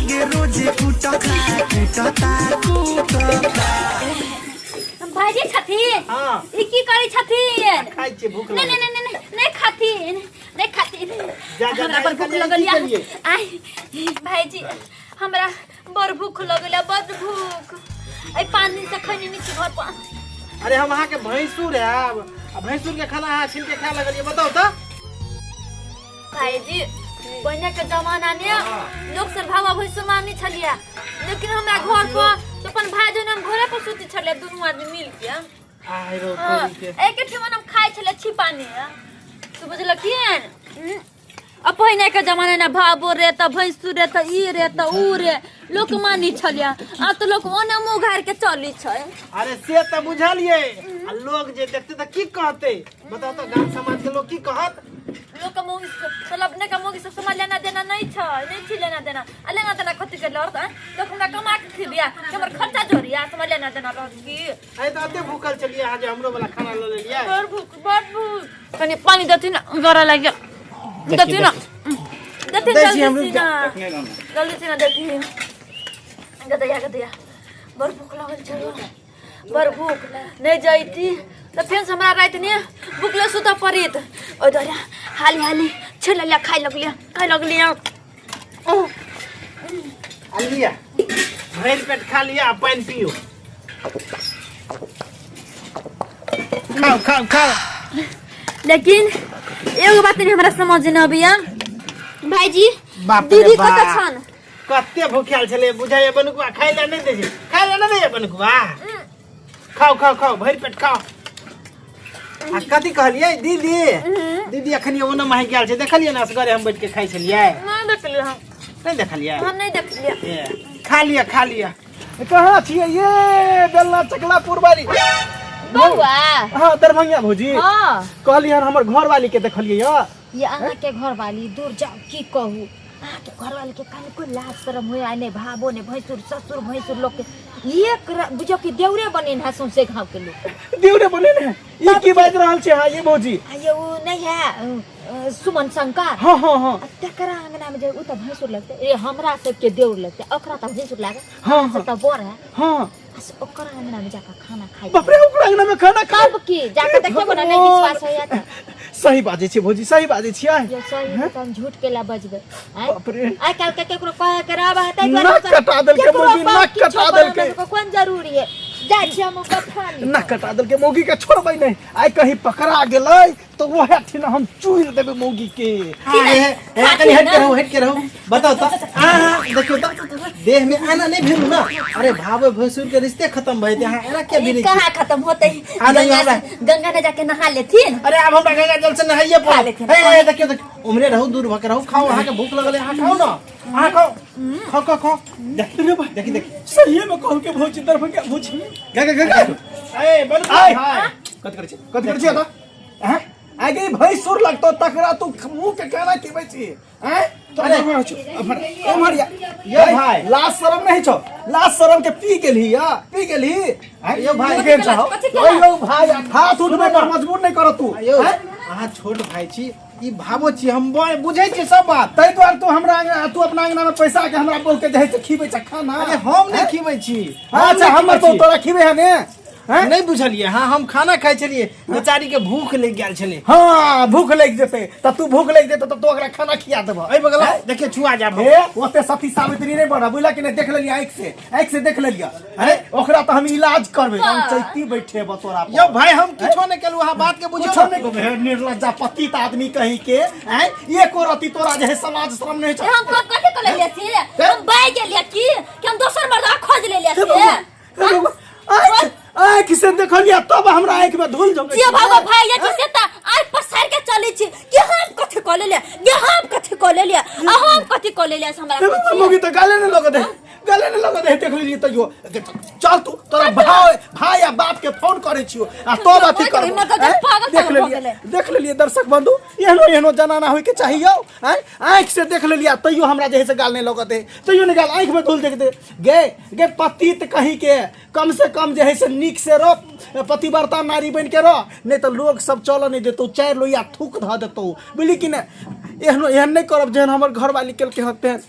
लागे रोजे कुटता कुटता कुटता। भाईजी छथिन। हाँ। ई की करै छथिन? खाइ छियै, भूख नहीं। लागल। नहीं नहीं नहीं नहीं खाथिन, नहीं खाथिन। जा, जा, हमरा जा, बड़ भूख की लगल या। केलियै? आइ भाईजी, हमरा बड़ भूख लगल या, बड़ भूख। एहि 5 दिन से खैने नहि छी घर पर। अरे हम अहाँके भैंसुर आयब आ भैंसुर के खाना अहाँ छीन के खाए लगलियै, बताउ तऽ। भाईजी, पहिने के जमाना ने लोग सब भावा भैंसुर मानी छलियै, लेकिन हमरा घर पर तो अपन भाई जन हम घरे पर सुती छलियै दुनू आदमी मिल के। आइ रो हाँ, तोरी के। एके ठिमन हम खाइ छलियै छिपाने, तू बुझलखिन। आ पहिने के जमाना ने भाबो रे त भैंसुर रे त ई रे त ऊ रे लोक मानी छलियै, आब तऽ लोक ओने मुँह घारि के चली छै। अरे से तऽ बुझलियै, आ लोग जे देखते तऽ की कहते, बताउ तऽ, गाम समाज के लोग की कहत? लोक के मौगी मतलब अपने के मौगी सब समझ लेना देना नहीं छै, नहीं छी लेना देना। आ लेना देना कथी के लड़त? आँय? लोक हमरा कमा के खिबिया कि हमर खर्चा जोड़िया, समझ लेना देना रहत की? आइ तऽ एते भूखल छलियै अहाँ जे हमरो वाला खाना लऽ लेलियै। बड़ भूख, बड़ भूख। कनि पानी देथिन, गरा लागि गेल। देथिन ना, देथिन। दै छी जल्दी हम, रुकि से जा। ना, जल्दी से ना देथिन। गदैया गदैया, बड़ भूख लागल छै, बड़ भूख। नहीं जैती तऽ फेर से हमरा राति ने भूखले सुतऽ पड़ित। ओहि दुआरे हाली हाली छीन लेलियै, खाइ लगलियै, खाइ लगलियै। ओह, आ लिअ, भरि पेट खा लिअ आ पानि पियू। खाओ खाओ खाओ। लेकिन एगो बात नहीं हमरा समझ न अबैया भाईजी। बाप रे दीदी बाप। कतऽ छन? कते भूखायल छलै बुझाइए। बनुकवा खाइ लए नहि दै छै, खाइ लए नहि दैए बनुकवा। खाओ खाओ खाओ, भरि पेट खाओ। आ कथी कहलियै दीदी? दीदी अखन ओना महक गेल छै, देखलियै ने असगरे हम बैठ के खाइ छलियै। नहि देखलियै हम। नहि देखलियै? हम नहि देखलियै। ए, खा लिअ, खा लिअ। कहाँ छियै ये बेलना चकलापुर वाली? बौआ। हाँ, दरभंगा भौजी। हाँ। कहलियै हन हमर घर वाली के देखलियै यऽ? ये अहाँके घरवाली, दूर जाउ, की कहू, अहाँके घरवाली के कनिको लाज शरम होय आ नहि, भाबो नहि, भैंसुर ससुर भैंसुर लोग के एक बुझियौ कि देउरे बनेन है सौंसे गाँव के लोग। देउरे बने ने? ई की बाजि रहल छै अहाँ ये भौजी? आ ये ओ नहीं है सुमन शंकर? हाँ हाँ हाँ। आ तकरा अंगना में जे उ तऽ भैंसुर लगतै, ए हमरा सबके देउर लगतै, ओकरा तऽ भैंसुर लागै। हाँ। से तऽ बड़ है। हाँ। आ से ओकरा अंगना में जाकर खाना खाइ। बाप रे, ओकरा अंगना में खाना खाइ? तब की, जाकर देखियौ ने, नहीं विश्वास होइया तऽ। सही बाजै छी भौजी, सही बाजै छियै। यो सही में तऽ हम झूठ केला बजबै, आँय? बाप रे। आइ काल्हि के केकरो कहे के रहबे है ताहि दुआरे नाक कटा देलकै केकरो मौगी, बाप नाक किछो कटा करऽ देलकै। देलकै, कोन जरूरी है, जाइ छी हम ओकर थानी। नाक कटा देलकै मौगी के, छोड़बै नहि। आइ कहीं पकड़ा गेलै तऽ वएह ठिना हम चूर देबै मौगी के। हाँ, हे, हे, कनी हट के रहू, हट के रहू। बताउ तऽ अहाँ, देखियौ तऽ देह में आना नहीं भेलू ना। अरे भावे भैंसुर के रिश्ते खत्म भए जेतै, अहाँ एना किया भिड़ै छी? कहाँ खत्म होते? आ नहीं, गंगा हमरा- गंगा ने जाके नहा लेथिन। अरे आब हमरा गंगा जल से नहाइए खा पड़त। लेथिन। हे, हे, देखियौ देखियौ, उम्हरे रहू, दूर भऽ के रहू। खाओ, अहाँके भूख लगल है, अहाँ खाओ ना, अहाँ खाओ, खाओ खाओ खाओ। देखी देखी देखी। सही में कहल के भौजी, दरभंगा भौजी। गा गा गा गा। ए बनू आइ। भाई। कथि करै छी, कथि करै छी एतऽ? हैं? आगे भैंसुर लगतो तकरा तू मुंह के खाना खिबै छी, हैं? अरे उम्हर उम्हर या। यो भाई। लाज शरम नहीं छौ? लाज शरम के पी गेलही या पी गेलही, हैं? यो भाई। तू केहन छौ? कथी केला? ओ यो भाई, हाथ उठबै पर मजबूर नहीं कर तू। यौ, हैं? अहाँ छोट भाई छी, ई भावो छी, हम बुझै छी सब बात। ताहि दुआरे तू हमरा अंगना, तू अपना अंगना में पैसा के हमरा बोल के जे है से खिबै छ खाना। अरे हम नहीं खिबै छी। हम अच्छा, नहि हमर खिबै बहु छी। तोरा खिबै है ने? हैं? नहीं बुझलियै। हाँ, हम खाना खाइ छलियै, बेचारी के भूख लागि गेल छलै। हाँ, भूख लागि जेतै तऽ तू भूख लागि जेतै तऽ तू ओकरा खाना खिया देबह। एहि बगल आउ, देखियौ छुआ जाब। हे, ओते सती सावित्री नहीं बना, बुझला कि नहीं? देख लेलियै आँखि से, आँखि से देख लेलियै। अरे ओकरा तऽ हम इलाज करबै, हम चैती बैठेब तोरा पर। यौ भाई, हम किछो नहि केलहुँ, अहाँ बात के बुझियौ कुछो ने। नहीं हे, निर्लज्जा पतित आदमी कहीं के, हैं? एको रति तोरा जे है समाज श्रम नहीं छौ। हम कब कथी कर लेलियै से? हम बाइ गेलियै की कि हम दोसर मर्दा खोज लेलियै से? हे भगवान, आँखि आँखि से देखलियै तब हमरा आँखि में धूल झोंकै जे छै। भगवान भाई जे से त आँख पसार के चलै छी कि हम कथी कऽ लेलियै, कि हम कथी कऽ लेलियै आ हम कथी कऽ लेलियै से हमरा हे भगवान, मौगी तऽ गाले नहि लगऽ दे, गाले नहि लगऽ दे। देख लेलियै तैयो। चल तू, तोरा भाई भाई आ बाप के फोन करै छियो आ तब अथी ओहि करबो। मगर आँय? पागल देख भऽ लेलियै, गेलै। देख लेलियै दर्शक बंधु, एहनो एहनो जनाना होइके चाही यौ। आँय, आँखि से देख लेलियै आ तैयो हमरा जे है से गाल नहि लगऽ दे, तैयो नहि गाल, आँखिमे धूल देख दे। गे गे पतित कहीं के, कम से कम जे है से नीक से रह, पतिव्रता नारी बनि के रह, नहि तऽ लोग सब चलऽ नहि देतौ, चारि लोहिया थूक धऽ देतौ, बुझली कि नहि? एहनो एहन नहि करब जेहन हमर घरवाली केलकै हँ तेहन।